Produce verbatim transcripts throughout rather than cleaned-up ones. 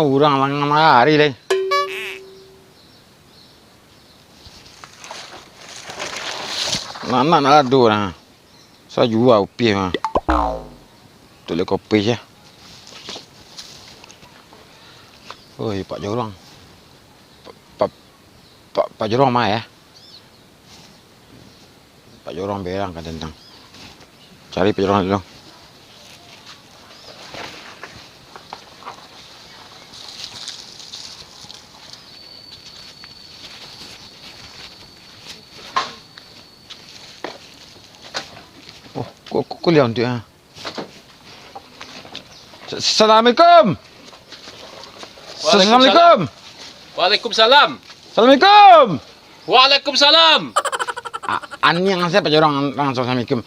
Urang langang lari lai. Nak, nak, nak lado nah. Sa jua upiah mah. Tu lek kopi je. Oi, Pak Jorong. Pak, Pak, Pak, Pak Jorong mah ya? Pak Jorong berang ka tantang. Cari Pak Jorong dulu. Oh, ko, ko, ko liau tu, ah. Sa-, Assalamualaikum. Waalaikumsalam. Assalamualaikum. Waalaikumsalam. Assalamualaikum. Waalaikumsalam. A-, aniang sia Pak Jorong langsung assalamualaikum.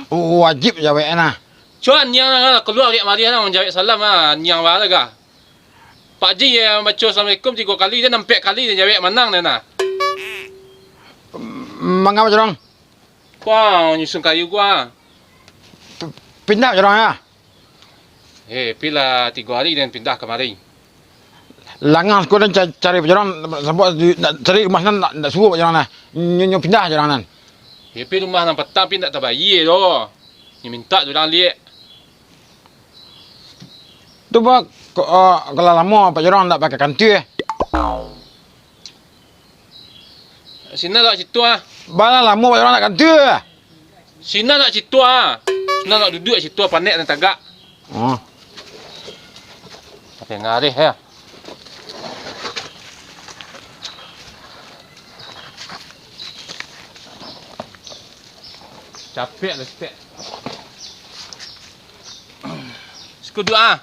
Wajib jawek nah. Cuan niang lah, kalua dek mari lah, manjawek salam lah, niang baa lah gah. Pak Ji, eh, baco assalamualaikum tigo kali, den ampek kali den jawek, manang den nah. Manga Pak Jorong? Kuah nyusun kayu kuah. P-, pindah Pak Jorong ya? Eh, pi lah tigo hari den pindah kamari. Langang siko den ca-, cari Pak Jorong, sabab di, nak cari rumah sinan, nak, nak suruah Pak Jorong nah. Nyo, nyo pindah Pak Jorong nan. Eh, pi rumah nan patang pi ndak tabayia doh. Nyo mintak tu urang liek. Tu bah, ko, ah, kalau lamo Pak Jorong ndak pakai kantua. Sinan nak situ ah. Balah lamo Pak Jorong ndak kantua. Sinan nak situ ah. Sinan nak duduak situ ah, panek dan tagak. Oh. Pakai ngareh ya. Capek lah sitek. Siko duduak ah.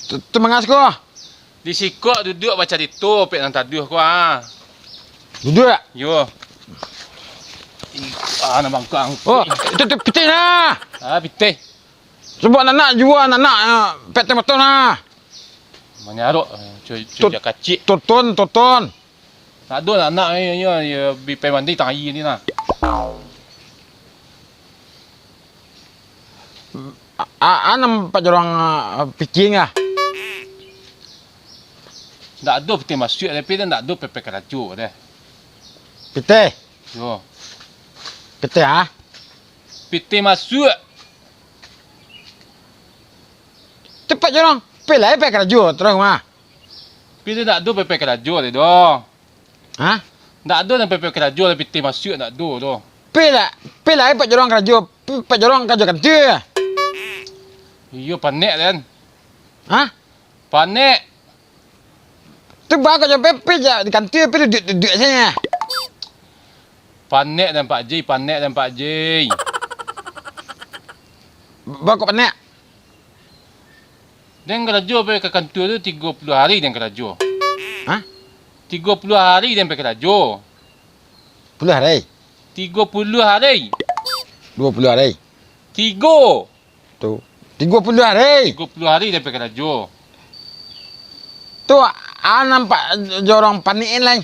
Tu, tu mangas ko. Di siko duduak bacarito, pek nan taduah ko ah. Duduak? Yo. Ih, ah, nan bangkak. Oh, tu, tu pitih nah. Ah, pitih. Cubo anak jua anak, ah, pek teh motor nah. Manyarok, eh, cu-, cu-, Tot-, kacik. Toton, toton. Tak ado lah anak ni, ni, ni, bi pai mandi tang aia ni nah. A, a, anam Pak Jorong, a, pikia ngah. Ndak ado pitih masuak, tapi dah ndak ado pepeh karajo deh. Pitih? Yo. Pitih, ah? Pitih masuak. Tu Pak Jorong, pai lai pai karajo, taruih mah. Pitih ndak ado pepeh karajo deh doh. Hah? Ndak ado nan pepeh karajo lah, pitih masuak ndak ado doh. Pai lah, pai lah, eh, Pak Jorong karajo, Pak Jorong karajo kantua. Iyo, panek den. Hah? Panek. Tu baa kok sampai pai ja di kantua, pai duduak-duduak sajo. Panek den Pak Ji, panek den Pak Ji. Baa kok panek? Den karajo pai ka kantua tu tigo puluah hari den karajo. Hah? Tigo puluah hari den pai karajo. Puluah hari? Tigo puluah hari. Duo puluah hari? Tigo. Tu. Tigo puluah hari. Tigo puluah hari den pai karajo. Tu, a nampak Jorong panek lai.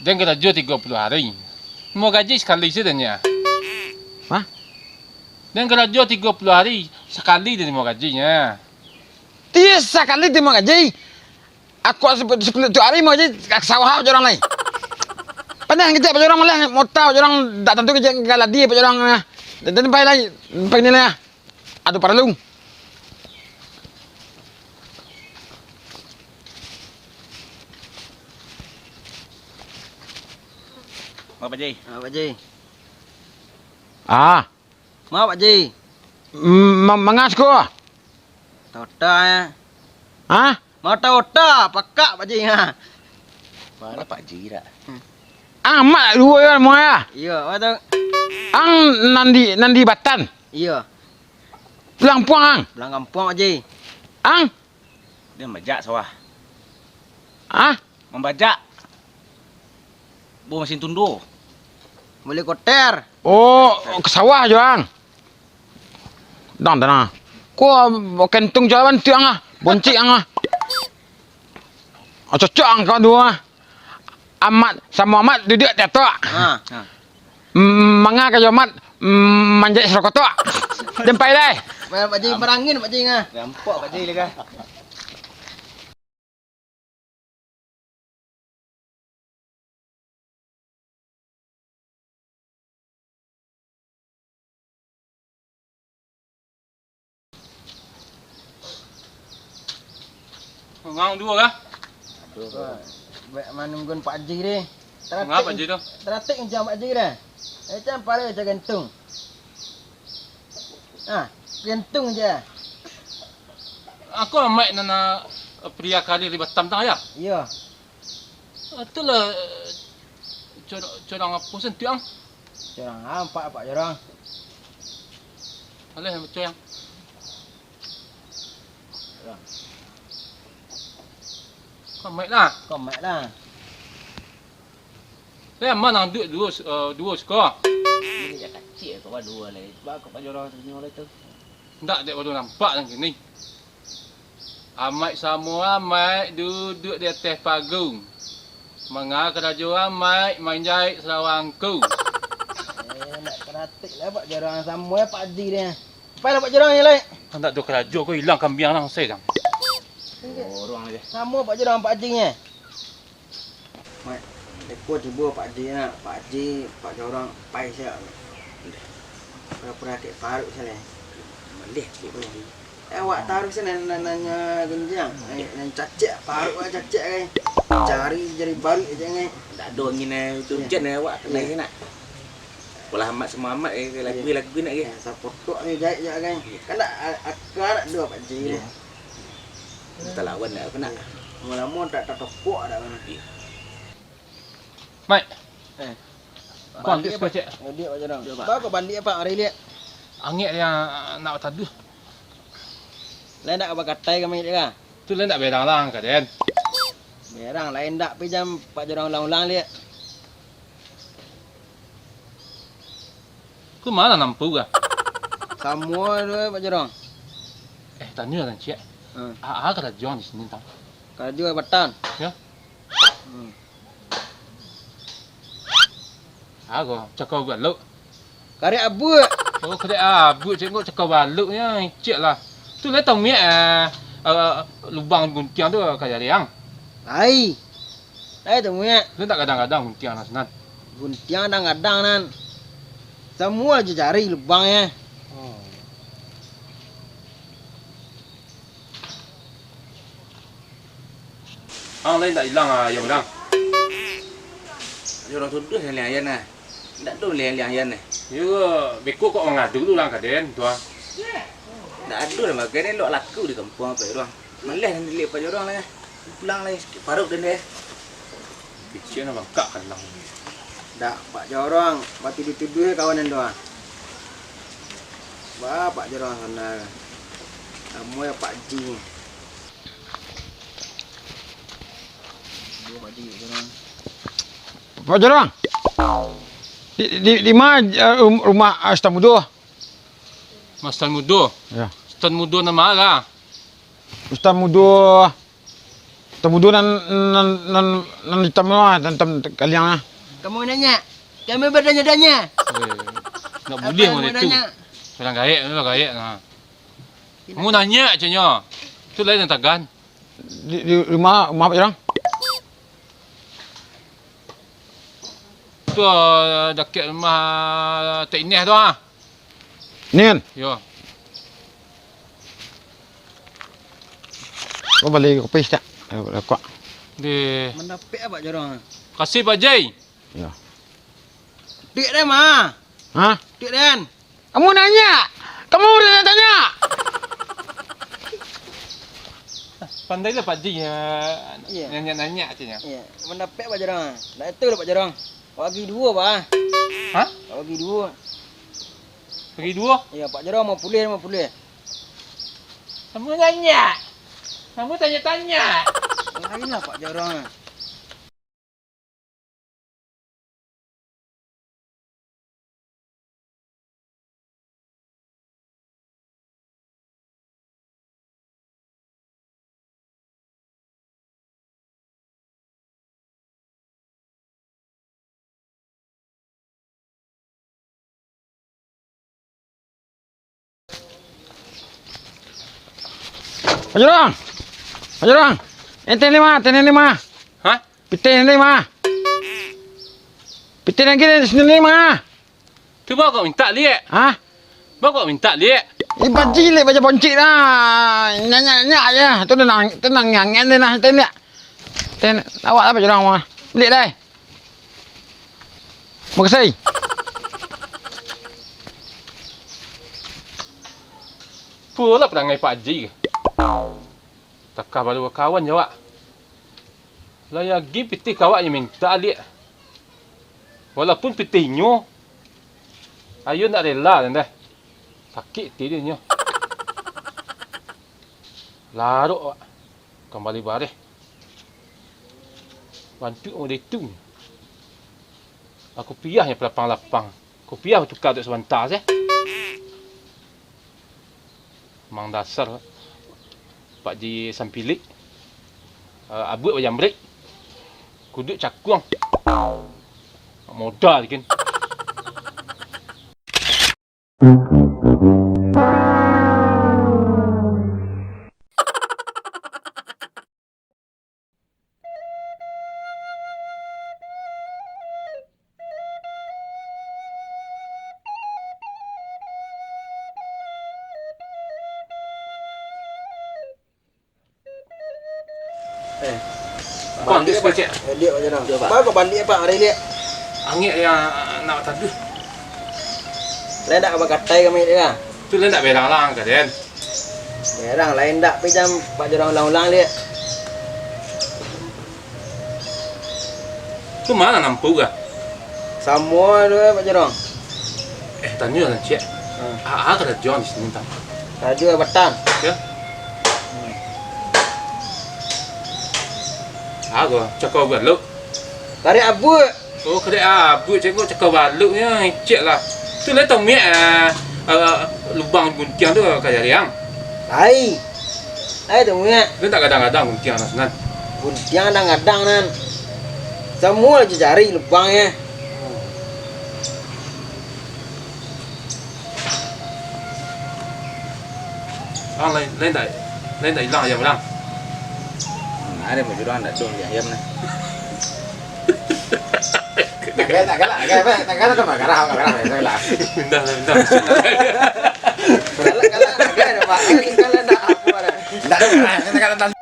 Den karajo tigo puluah hari. Nimo gaji sakali sajo den nyo. Hah? Den karajo tigo puluah hari, sakali den nimo gajinyo. Iyo, sakali den nimo gaji. Aku sapu-, sapuluah tu hari nimo gaji, ka sawah Jorong lai. Pandai kecek Pak Jorong malah, mota Pak Jorong dak tantu kecek galadi Pak Jorong. Dan pai lai, pai ni lah. Ado paralu. Mak Pak Ji. Ah, Pak Ji. Ah. Mak Pak Ji. Mm, ma-, mangas ko? Tota, eh. Hah? Mata ota, pakak Pak Ji, ha. Mana Pak Ji dak? Ang mak duo yo, mo ya? Iyo, apa tu? Ang nan di, nan di Batan? Iyo. Pulang kampuang, ang? Pulang kampuang, Pak Ji. Ang? Dia mambajak sawah. Hah? Mambajak. Buah masin tundo. Bali koter. Oh, ka sawah jo, ang? Dang, tanang. Ko kentung jalan tu ang ah, boncik ang ah. Oh, cocok ang kawan duo ah. Amat samo Amat duduak di ateh. Ha, ha. Mm, manga ka jo Amat, mm, manjek sarokotok. Den pai lai. Pak Ji marangin, Pak Ji ngah. Nampak Pak Ji lai kah? Urang duo lah. Aduh. Baik manunggun Pak Haji deh. Manga Pak Haji tu? Taratik macam Pak Haji deh. Eh, macam pala macam gantung. Ah, gantung je. Aku amaik nan, ah, pria kali di Batam tang ya? Iyo. Itulah, eh, cor-, corang apo sen tu ang? Corang ampak, Pak Jorong. Alah, yang betul yang. Kau maik lah. Kau maik lah. Saya aman ang duit duo, eh, duo siko. Ini jak kacik kau duo lai. Ba kau Pak Jorong tu nyo lai tu. Ndak dek baru nampak nang kini. Amaik samo amaik duduak di ateh pagung. Manga karajo amaik manjaik sarawangku. Eh, nak karatik lah Pak Jorong samo eh Pak Haji dia. Pai lah Pak Jorong ni lai. Kan tak ada karajo ko ilang kambiang lang sai dang. Borong aja. Samo Pak Jorong Pak Haji ni. Mat, iko tibo Pak Haji nak, Pak Haji, Pak Jorong, pai siap. Pura-pura kek paruik salah. Malih kek paruik. Eh, awak taruih salah nan, nan, nanya genjang. Eh, nan cacak, paruik awak cacak kan. Cari, cari paruik aja kan. Tak ada angin eh, tu hujan eh, awak kena nak. Polah amat sama amat eh, lagu, lagu nak ke. Sapotok ni jahit je kan. Kan tak a-, akar tak ada Pak Haji. Minta lawan dah, aku nak. Lamo-lamo tak tatopok dah kan. Mat. Eh. Kuang Bandik, kis Pak. Kocek. Bandik, Pak Jorong. Yo, Pak. Bawa ke bandik, Pak, hari lihat. Angek dia nak taduh. Lain tak bakatai kami dia kah? Tu lain tak berang lah, kaden. Berang lain tak pijam Pak Jorong ulang-ulang lihat. Ku mana nampu kah? Samo tu, Pak Jorong. Eh, tanya lah, Cik. Hmm. A, a karajo di sini, tang? Karajo Batam. Ya? Hmm. Ago, cakau baluk. Karek abuak. Oh, karek abuak, cek kok cakau baluk nya, icik lah. Tu lah tau miak, eh, eh, lubang guntiang tu ka jariang. Ai. Ai tu miak. Tu tak kadang-kadang guntiang lah sinan. Guntiang kadang-kadang nan. Samua jo jari lubang nya. Oh. Ang lai indak ilang, ah, ayam urang. Ajo urang tuduah liang-liang ayam nah. Indak ado liang-liang ayam nah. Iyo, beko kok mangadu tu urang kaden tu, ah. Indak ado lah bagai ni, lok laku di kampuang apak urang. Maleh nan diliek apak urang lah. Pulang lai, sakik paruik den deh. Kecil nak bangkak kalang. Dak, Pak Jorong, batuduah-tuduah kawan ando ah. Ba, Pak Jorong sana. Kamu ya Pak Ji. Dua Pak Ji, Pak Jorong. Pak Jorong. Di, di, di ma, eh, rum-, rumah Ustaz Mudo? Ustaz Mudo? Ya. Ustaz Mudo nan ma lah? Ustaz Mudo. Tamudo nan, nan, nan, nan itam tu lah, nan itam kaliang lah. Kamu nanya, kami bertanya-tanya. Eh, ndak buliah model tu. Orang gaek, orang gaek, nah. Kamu nanya, caknyo. Tu lain nan tagan. Di, di rumah, rumah apak urang? Tu, ah, dakek rumah Tek Ineh tu, ah. Nin. Yo. Ko bali kopi sitak. Eh, rokok. Di. Mandapek Pak Jorong. Kasih Pak Jai. Yo. Dik den ma? Hah? Dik den. Kamu nanya. Kamu udah tanya. Pandailah Pak Ji, ya. Iya. Nanya-nanya caknyo. Iya. Mandapek Pak Jorong. Nah, itu lah Pak Jorong. Bagi duo, Pak. Hah? Bagi duo. Bagi duo? Iya, Pak Jorong limo puluah, limo puluah. Kamu nanya. Kamu tanya-tanya. Lain lah, Pak Jorong. Pak Jorong! Pak Jorong! Ente ni ma, ente ni ma. Hah? Pitih ni ma. Pitih lagi di sini ni ma. Tu baa kok mintak liak? Hah? Baa kok mintak liak? Ipa cilik baja poncik lah. Nyanyak-nyanyak aja. Tu tenang, tenang, nyanyak ni lah. Tenang. Tenang. Awak apa jorang mah? Beli dai. Makasih. Pulo lah perangai Pak Haji. Takah baru bakawan jo awak. Lai agi pitih ka awak nyo mintak liak. Walaupun pitih inyo, ayo ndak rela den deh. Sakik ati inyo. Larok awak. Kambali bareh. Bantuak model itu. Aku piah nyo lapang-lapang. Aku piah batuka duit sabanta se. Mang dasar Pak Ji Sampilik. Eh, abuak bajambrek. Kuduak cakuang. Modal kan. Eh, Bang, baliak, Pak. Kecek. Eh, liak, Pak Jarang. Yo, Pak. Baa kok baliak, Pak, ari liak? Angek yo, nak taduah. Lai ndak bakatai kami, liak, ah? Tu lai ndak berang lah, ka den. Berang lai ndak, pi jam Pak Jarang ulang-ulang, liak. Tu ma nan nampu kah? Samo tu, Pak Jarang. Eh, tanyo lah, Cik. Hmm. Aa karajo di siko, tang? Karajo batang. Yo. Hmm. Aa ko, cako baluik. Karek abuak. Oh, karek abuak, cako, cako baluik nyo, icek lah. Tu lah tomiak, ah, ah, lubang guntiang tu ka jariang. Lai. Ai, tu, Mak. Itu tak gadang-gadang guntiang nan sinan. Guntiang gadang-gadang nan. Samo lah jo jari lubangnyo. Ah, lain, lain tak? Lain tak ilang ayam urang? Hmm, ado mah jurang, ado ayam nah. Nak galak, nak galak, nak galak, nak galak, nak galak, nak galak, nak galak, nak galak. Pindah lah, pindah. Galak, galak, nak galak, Pak. Galak, nak apo dah? Ndak ado, ndak ado.